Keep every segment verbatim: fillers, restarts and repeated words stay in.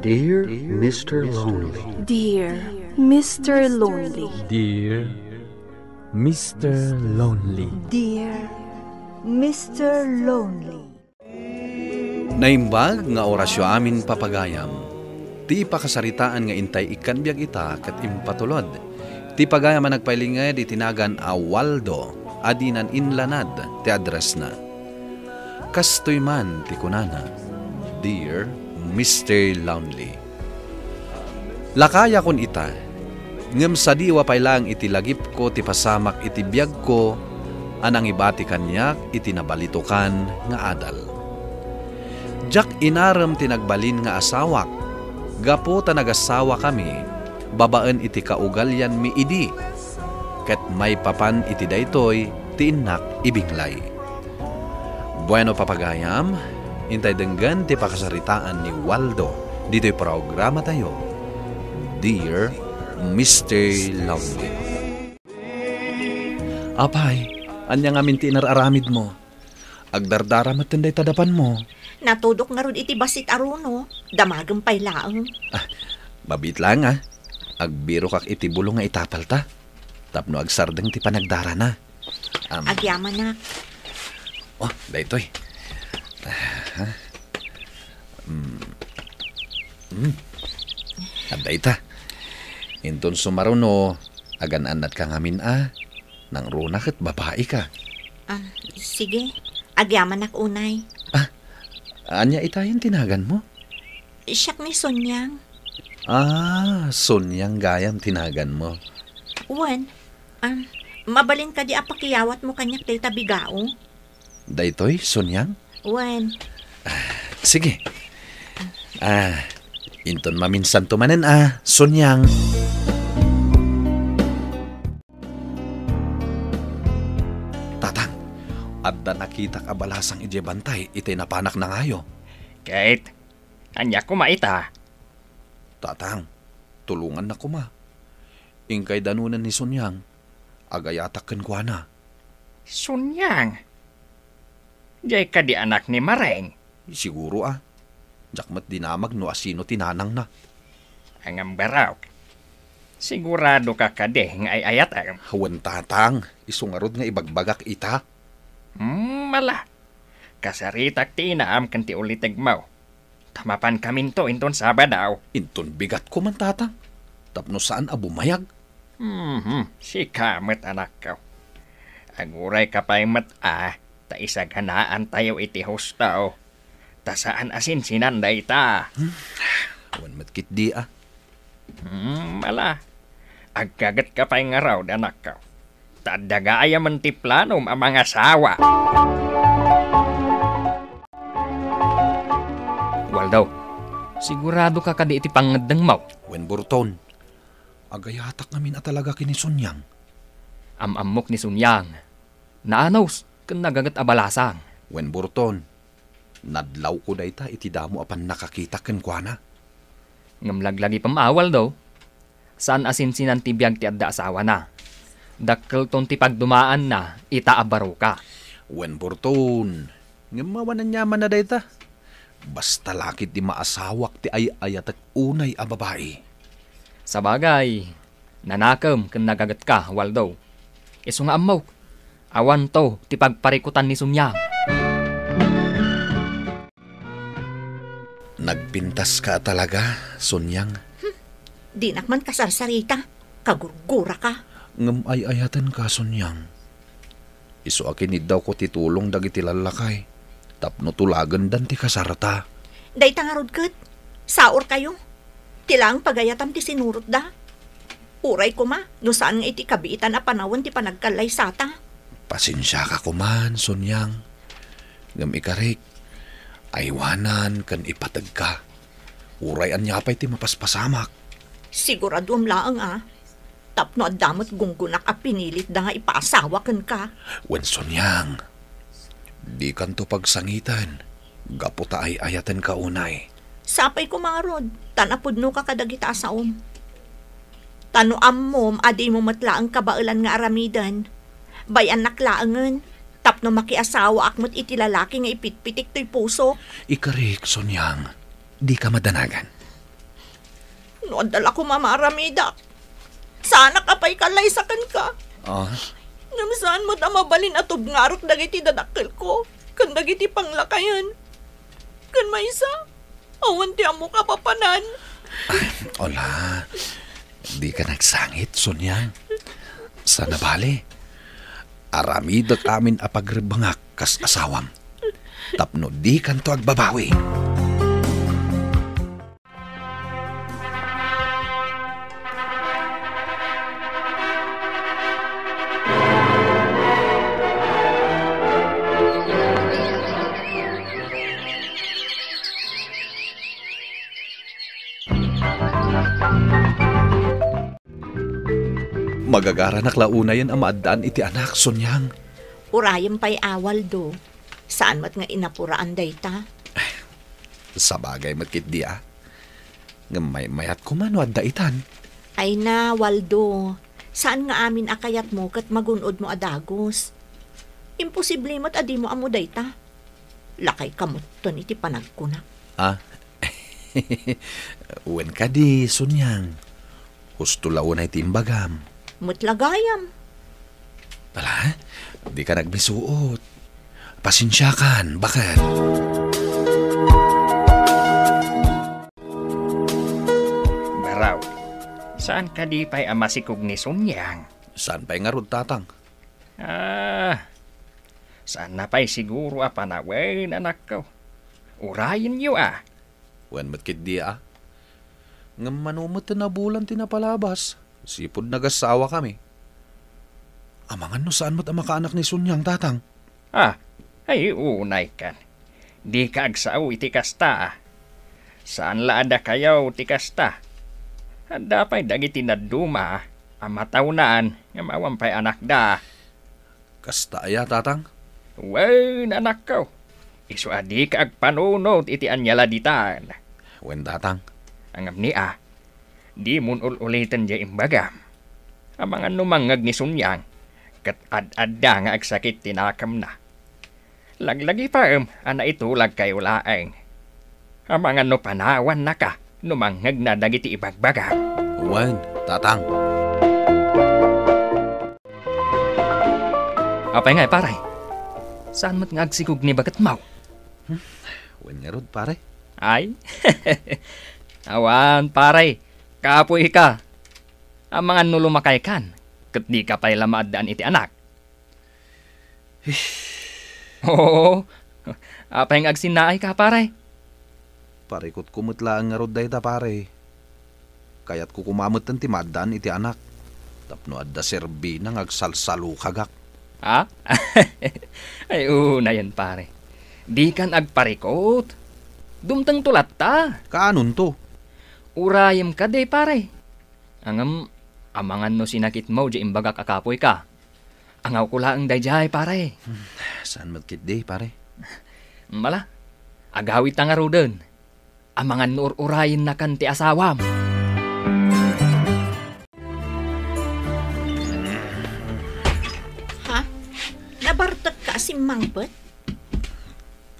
Dear Mister Lonely. Dear Mister Lonely. Dear Mister Lonely. Dear Mister Lonely. Naimbag nga orasyo amin, papagayam. Ti pakasaritaan nga intay ikkan biag ita ket impatulod. Ti pagayam a nagpailinged iti nagan a Waldo a dinan inlanad ti addressna. Kastoy man ti kunana, "Dear Mister Lonely." Lakayakon ita, ngem sadiwa pay laeng iti lagipko ti pasamak iti biagko a nangibati kaniak iti nabalitokan nga adal. Diak inarem ti nagbalin nga asawak, gapu ta nagasawakami babaen iti kaugalianmi idi, ket maipapan iti daytoy ti innak ibinglay. Bueno, papagayam, intay denggen ti pakasaritaan ni Waldo ditoy programatayo, Dear Mister Lonely. Apay, ania ngamin ti inar-aramidmo? Agdardara metten dayta dapanmo. Natudok ngarud iti bassit a runo, damagem pay laeng. Ah, mabiit laeng, ah. Agbirokak iti bulong nga itapalta. Tapno agsardeng ti panagdarana. Am. Agyamanak. Oh, daytoy. Ah, mm. Mm. Adda ita. Inton sumaruno, agan-annadka ngamin a. Nangruna ket babaika. Ah, sige. Agyamanak unay. Ah, ania itayen ti naganmo? Siak ni Sonyang. Ah, Sonyang gayam ti naganmo. Wen, ah, mabalin kadi a pakiyawatmo kaniak dayta bigao? Daytoy, Sonyang? Wen. Ah, sige. Ah, inton maminsanto manen, ah, Sonyang. Tatang, adda nakitak a balasang idiay bantay iti napanak nangayo. Ket, ania koma ita? Tatang, tulongannak koma. Inkay danunen ni Sonyang, agayatak kenkuana. Sonyang? Diay kadi anak ni Mareng? Siguro a. Diak met dinamag no asino ti nanangna. Ngem barok. Siguradoka kadi nga ay-ayatem? Wen, Tatang, isu ngarud nga ibagbagak ita. Hmm, ala. Kasaritak ti inaam ken ti ulitegmo. Ta mapankaminto inton Sabado. Inton bigatko man, Tatang, tapno saan a bumayag. Mhm, sika met, anakko. Agurayka pay met a, ta isaganaantayo iti husto. Ta saan a sinsinan dayta. Hmm, wen met ketdi a. Hmm, ala. Agkagetka pay ngarud, anakko. Ta adda gayamen ti planom a mangasawa. Waldo, siguradoka kadi iti pangngeddengmo? Wen, Burton. Agayatak ngamin a talaga ken ni Sonyang. Am-ammok ni Sonyang. Naanus ken nagaget a balasang. Wen, Burton. Nadlawko dayta iti damo a pannakakitak kenkuana. Ngem laglagipem a, Waldo, saan a sinsinan ti biag ti adda asawana. Dakkelton ti pagdumaanna ita a baroka. Wen, Burton, ngem awan aniamanna dayta. Basta la ketdi maasawak ti ay-ayatek unay a babai. Sabagay, nanakem ken nagagetka, Waldo. Isu nga ammok, awanto ti pagparikutan ni Sonyang. Nagpintaska a talaga, Sonyang. Hmm, dinak man kasarsarita. Kagurguraka. Ngem ay-ayatenka, Sonyang. Isu a kiniddawko ti tulong dagiti lallakay tapno tulagendan ti kasarta. Dayta ngarud ket, saorkayo. Ti laeng pagayatam ti sinurotda. Uray koma, no saan nga iti kabiitan a panawen ti panagkallaysata. Pasensiaka koman, Sonyang. Ngem ikarik, aywanan ken ipategka. Uray ania pay ti mapaspasamak. Siguraduem laeng a, tapno adda met gunggonak a pinilitda nga ipaasawa kenka. Wen, Sonyang, dikanto pagsangiten gapu ta ay-ayatenka unay. Sapay koma ngarud, ta napudnoka kadagita a saom. Ta no ammom a dimo met laeng kabaelan nga aramiden, bay-annak laengen, tapno makiasawaak met iti lalaki nga ipitpitik toy pusok. Ikarik, Sonyang, dika madanagan. No adda la koma maaramidak, saanak a pay kallaysakanka. Ah? Ngem saan met a mabalin a tubngarek dagiti dadakkelko ken dagiti panglakayen. Ken maysa, awan ti ammok a papanan. Ay, ala, dika nagsangit, Sonyang. Saan a bale, aramidek amin a pagrebbengak kas asawam, tapno dikanto agbabawi. Magagaranak la unayen a maaddaan iti anak, Sonyang. Urayem pay a, Waldo. Saan met nga inapuraan dayta. Sabagay met ketdi a. Ngem maymayat koma no adda itan. Ay na, Waldo. Saan nga amin a kayatmo ket magun-odmo a dagus. Imposible met a dimo ammo dayta. Lakayka metten iti panagkunak. Ah? Wen kadi, Sonyang. Husto la unay ti imbagam. Met la gayam. Ala, dika nagbisuot. Pasensiakan, baket. Baraw, saan kadi pay a masikog ni Sonyang? Saan pay ngarud, Tatang? Ah, saanna pay siguro a panawen, anakko. Urayenyo a. Wen met ketdi a. Ngem mano met ti nabulan ti napalabas, sipud nagassawakami. Amangan no saan met a makaanak ni Sonyang, Tatang. Ah, ay, unay kan. Dika agsao iti kasta a. Saan la a dakayo ti kasta. Adda pay dagiti nadduma a matawnaan ngem awan pay anakda. Kasta aya, Tatang? Wen, anakko. Isu a dika agpanunot iti ania la ditan. Wen, Tatang. Ngem ni a, dimon ul-uliten diay imbagam. Amangan no mangngeg ni Sonyang, ket ad-adda nga agsakit ti nakemna. Laglagipem a naitulagkayo laeng. Amangan no panawannaka no mangngegna dagiti ibagbagam. Wen, Tatang. Apay ngay, pare? Saan met nga agsikog ni baketmo? Hmm, wen ngarud, pare. Ay? Awan, pare. Kapoyka. Amangan no lumakaykan, ket dika pay la maaddaan iti anak. Oo. Apay nga agsinnaayka, pare? Parikutko met laeng ngarud dayta, pare. Kayatko koma metten ti maaddaan iti anak, tapno adda serbina nga agsalsalukagak. Ha? Ay, unayen, pare. Dikan agparikut. Dumtengto latta. Kaanonto? Urayem kadi, pare. Ngem, amangan no sinakitmo diay imbagak a kapoyka. Angawko laeng daydiay, pare. Hmm, saan met ketdi, pare? Mala, agawidta ngaruden. Amangan no ur-urayennakan ti asawam. Ha? Nabartekka a simmangpet?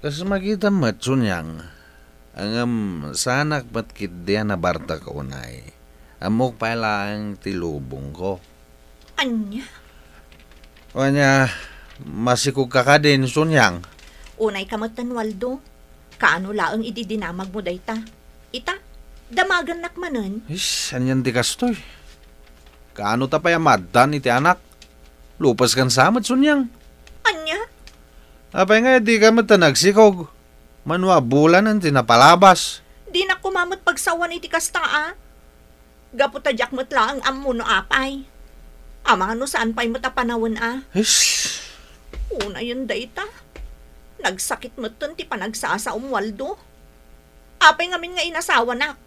Kas makita met, Sonyang. Ngem, saanak met ketdi a nabartek unay. Ammok pay laeng ti lubongko. Ania? Ania, masikogka kadin, Sonyang? Unayka metten, Waldo. Kaano laeng idi dinamagmo dayta? Ita, damagennak manen. Is, anian ti kastoy? Kaano ta pay a maaddaan iti anak? Lupeskan sa met, Sonyang. Ania? Apay nga dika metten agsikog? Mano a bulanen ti napalabas? Dinak koma met pagsawan iti kasta a. Gapu ta diak met laeng ammo no apay. Amangan no saan pay met a panawen a. Is. Unayen dayta. Nagsakit metten ti panagsasaom, Waldo. Apay ngamin nga inasawanak?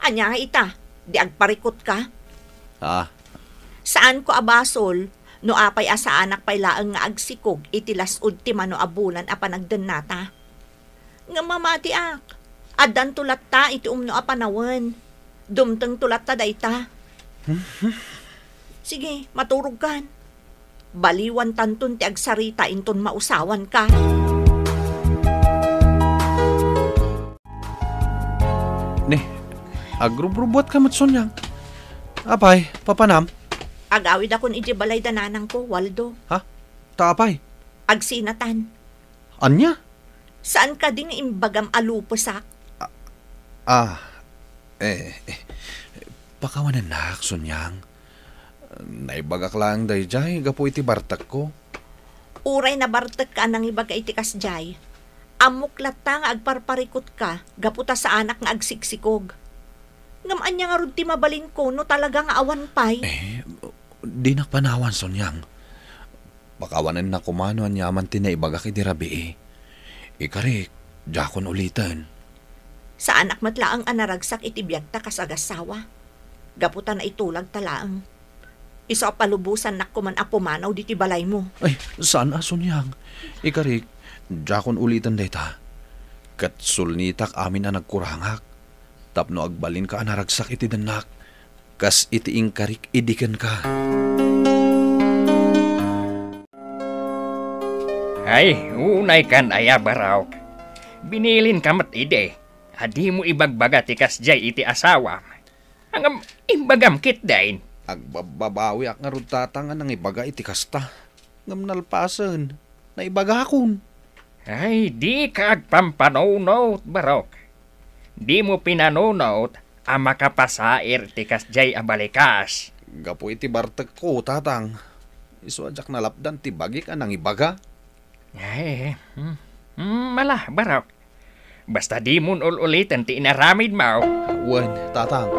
Ania ita, di agparikutka? Ah. Saanko a basol no apay a saanak pay laeng nga agsikog iti las-ud ti mano a bulan a panagdennata. Ngem mamatiak, addanto latta iti umno a panawen. Dumtengto latta dayta. Sige, maturogkan. Baliwantanton ti agsarita inton mausawanka. Ni, Agrubrubuatka met, Sonyang. Apay, papanam? Agawidakon idiay balay da nanangko, Waldo. Ha? Ta apay? Agsinatan. Ania? Saan kadi nga imbagam a lupesak? Ah, eh, eh, pakawanennak, Sonyang. Naibagak laeng daydiay gapu iti bartekko. Uray nabartekka a nangibaga iti kasdiay, ammok latta nga agparparikutka gapu ta saanak nga agsiksikog. Ngem ania ngarud ti mabalinko no talaga nga awan pay? Eh, dinak panawan, Sonyang. Pakawanennak koma no aniaman ti naibagak idi rabii. Ikarik, diakon uliten. Saanak met laeng a naragsak iti biagta kas agassawa, gapu ta naitulagta laeng. Isu a palubosannak koman a pumanaw ditoy balaymo. Ay, saan a, Sonyang. Ikarik, diakon uliten dayta. Ket sulnitak amin a nagkurangak, tapno agbalinka a naragsak iti dennak, kas iti inkarik idi kenka. Ay, unay kan aya, Barok. Binilinka met idi a dimo ibagbaga ti kasdiay iti asawam. Ngem imbagam ketdin. Agbabbabawiak ngarud, Tatang, a nangibaga iti kasta. Ngem nalpasen, naibagakon. Ay, dika agpampanunot, Barok. Dimo pinanunot a makapasair ti kasdiay a balikas. Gapu iti bartekko, Tatang. Isu a diak nalapdan ti bagik a nangibaga. Ay, hmm. Hmm, mala, Barok. Basta dimon ul-uliten ti inaramidmo. Wen, Tatang.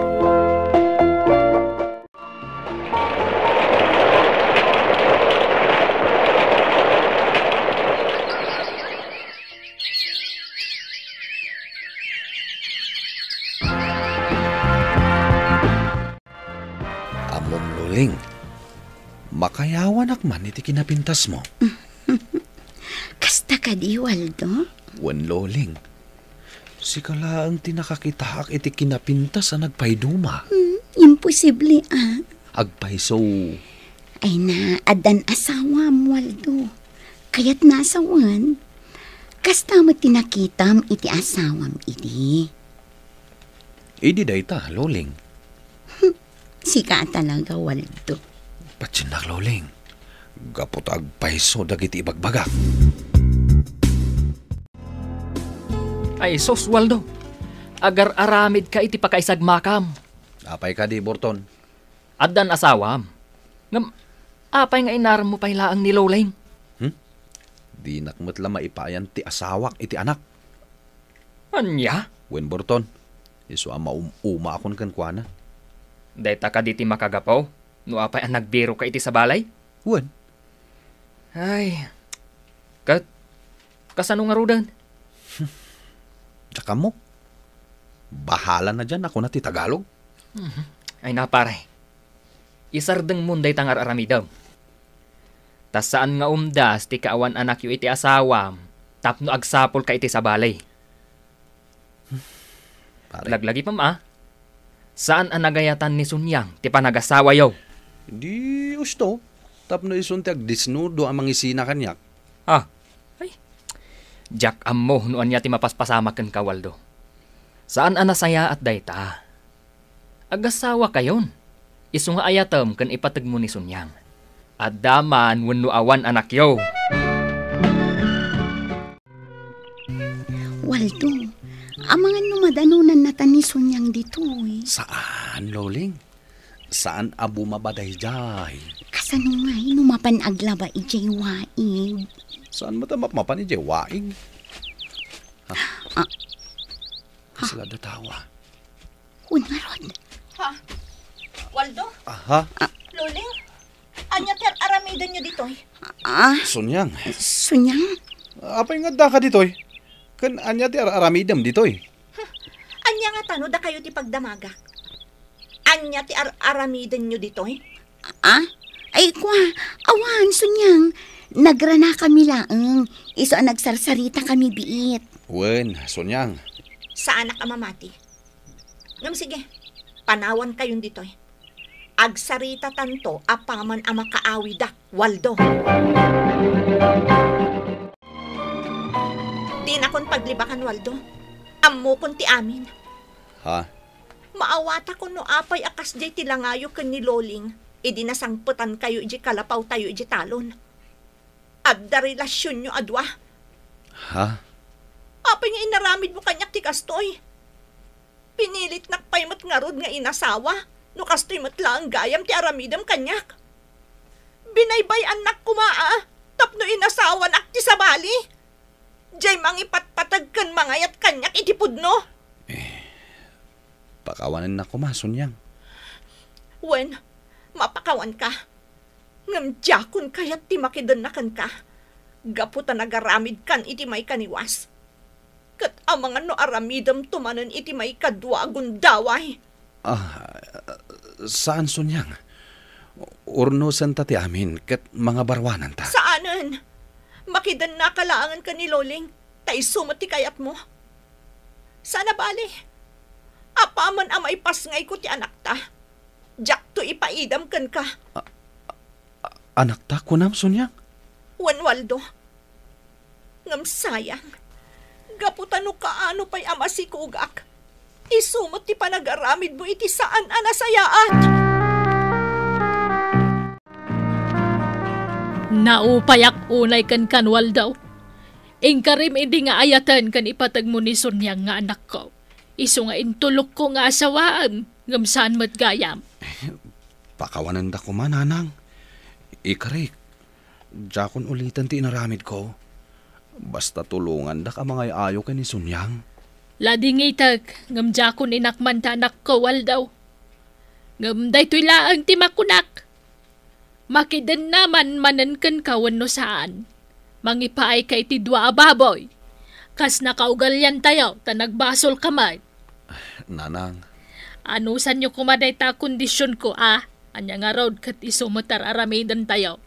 Ammom, Loling, makayawanak man iti kinapintasmo. Kasta kadi, Waldo? Wen, Loling. Sika laeng ti nakakitaak iti kinapintas a nagpayduma. Hmm, imposible, ah. Agpayso. Ay na, addan asawam, Waldo. Kayatna a sawen. Kasta met ti nakitam iti asawam idi. Idi dayta, Loling. Sika a talaga, Waldo. Patiennak, Loling. Gapu ta agpayso dagiti ibagbagak. Ay, sus, Waldo. Agar-aramidka iti pakaisagmakam. Apay kadi, Burton? Addan asawam. Ngem, apay nga inaremmo pay laeng ni Loling? Hmm? Dinak met la maipayan ti asawak iti anak. Ania? Wen, Burton, isu a maum-umaakon kenkuana. Dayta kadi ti makagapu no apay a nagbiroka iti sabali? Wen. Ay, ket kasano ngaruden? Diak ammo. Bahala na diyan, a kuna ti Tagalog. Mhm. Ay na, pare. Isardengmon dayta nga ar-aramidem. Ta saan nga umdas ti kaawan-anakyo iti asawam tapno agsapulka iti sabali. Pare. Laglagipem a, saan a nagayatan ni Sonyang ti panagasawayo. Di usto, tapno isun ti agdesnudo a mangisina kaniak. Ah, ay, diak ammo no ania ti mapaspasamak kenka, Waldo. Saan a nasayaat dayta. Agasawakayon. Isu nga ayatem ken ipategmo ni Sonyang. Adda man wenno awan anakyo. Waldo, amangan no madanonannata ni Sonyang ditoy. Saan, Loling. Saan a bumaba daydiay. Kasano ngay no mapan aglaba idiay waig? Saan met a mapmapan idiay waig? Ha? Ah. Kasla datawa. Wen ngarud. Ha? Waldo? Aha. Loling? Ania ti ar-aramidenyo ditoy? Ah? Sonyang. Sonyang? Apay nga addaka ditoy? Ken ania ti ar-aramidem ditoy? Hmm. Ania ngata no dakayo ti pagdamagak? Ania ti ar-aramidenyo ditoy? Ah? Ay, kua, awan, Sonyang. Nagranakami laeng. Isu a nagsarsaritakami biit. Wen, Sonyang. Saanak a mamati. Ngem sige, panawankayon ditoy. Agsaritatanto apaman a makaawidak, Waldo. Dinakon paglibakan, Waldo. Ammokon ti amin. Ha? Maawatakon no apay a kasdiay ti langayo ken ni Loling idi nasangpetankayo idiay kalapawtayo idiay talon. Adda relasionyo a dua. Ha? Apay nga inaramidmo kaniak ti kastoy? Pinilitnak pay met ngarud nga inasawa no kastoy met laeng gayam ti aramidem kaniak. Binaybay-annak koma a tapno inasawanak ti sabali. Diay mangipatpateg ken mangayat kaniak iti pudno. Eh, pakawanennak koma, Sonyang. Wen, mapakawanka. Ngem diakon kayat ti makidenna kenka, gapu ta nagaramidkan iti maikaniwas. Ket amangan no aramidemto manen iti maikadua a gundaway. Ah, saan, Sonyang. Urnosenta ti amin ket mangabaruananta. Saanen. Makidennaka laengen ken ni Loling, ta isu met ti kayatmo. Saan a bale. Apaman a maipasngayko ti anakta, diakto ipaidam kenka. Anakta, kunam, Sonyang? Wen, Waldo. Ngem sayang, gapu ta no kaano pay a masikogak, isu met ti panagaramidmo iti saan a nasayaat. Naupayak unay kenkan, Waldo. Inkarim idi nga ayaten ken ipategmo ni Sonyang nga anakko. Isu nga intulokko nga asawaem, ngem saan met gayam. Pakawanenda koma, Nanang. Ikarik, diakon uliten ti inaramidko. Basta tulongandak a mangay-ayo ken ni Sonyang. Ladingitek, ngem diakon inakman ti anakko, Waldo. Ngem daytoy laeng ti makunak. Makidenna man manen kenka wenno saan. Mangipaayka iti dua a baboy. Kas nakaugaliantayo, ta nagbasolka met. Nanang. Anusanyo koma dayta a kondisionko, a? Ania ngarud ket isu met ar-aramidentayo.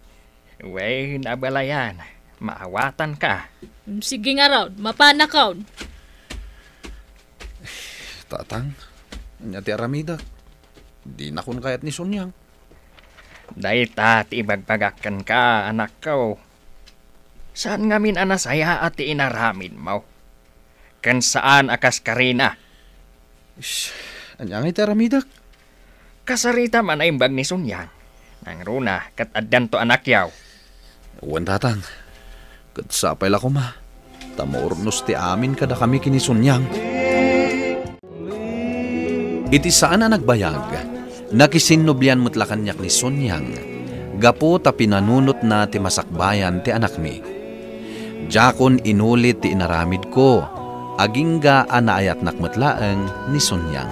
Wen, abalayan, maawatanka. Sige ngarud, mapanakon. Tatang, ania ti aramidek? Dinakon kayat ni Sonyang. Dayta ti ibagbagak kenka, anakko. Saan ngamin a nasayaat ti inaramidmo. Ken saan a kas karina. Ish, ania ngay ti aramidek? Kasarita man a imbag ni Sonyang. Nangruna ket addanto anakyaw. Wen, Tatang. Ket sapay la koma, ta maurnos ti amin kadakami ken ni Sonyang. Iti saan a nagbayag, nakisinnublian met la kaniak ni Sonyang, gapu ta pinanunotna ti masakbayan ti anakmi. Diakon inulit ti inaramidko, agingga a naayatnak met laeng ni Sonyang.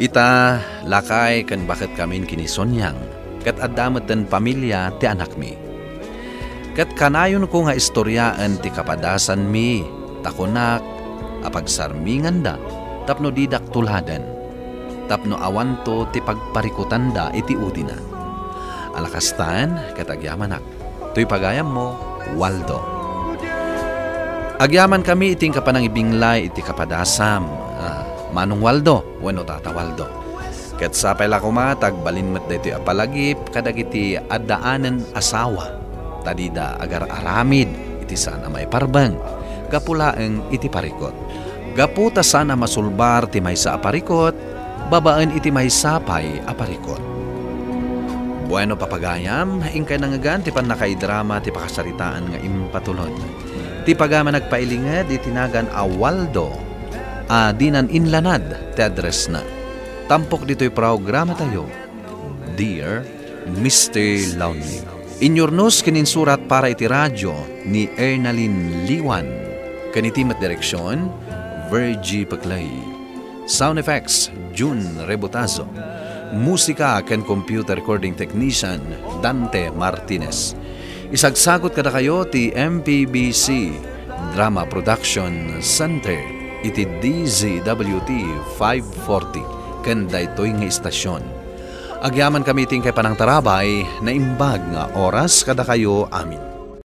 Ita, lakay ken baketkamin ken ni Sonyang, ket adda metten pamilia ti anakmi. Ket kanayonko nga istoriaen ti kapadasanmi, ta kunak a pagsarminganda tapno didak tuladen, tapno awanto ti pagparikutanda iti udina. A la kastan, ket agyamanak. Toy pagayammo, Waldo. Agyamankami iti inka panangibinglay iti kapadasam, ah, Manong Waldo wenno Tata Waldo. Ket sapay la koma ta agbalin met daytoy a palagip kadagiti addaanen asawa, ta dida agar-aramid iti saan a maiparbeng, gapu laeng iti parikut. Gapu ta saan a masulbar ti maysa a parikut, babaen iti maysa pay a parikut. Bueno, papagayam, inkay nangngegan ti pannakaidrama ti pakasaritaan nga impatulod. Ti pagayam a nagpailinged iti nagan a Waldo a dinan inlanad ti addressna. Tampok ditoy programatayo, Dear Mister Lonely. Inyurnos ken insurat para iti radio ni Ernalyn Liwan, ken iti met direksion, Virgie Peclay. Sound effects, Jun Rebutazo. Musika ken computer recording technician, Dante Martinez. Isagsagut kadakayo ti M P B C Drama Production Center iti D Z W T five forty ken daytoy nga istasyon. Agyamankami iti inkay panangtarabay, naimbag nga oras kadakayo amin.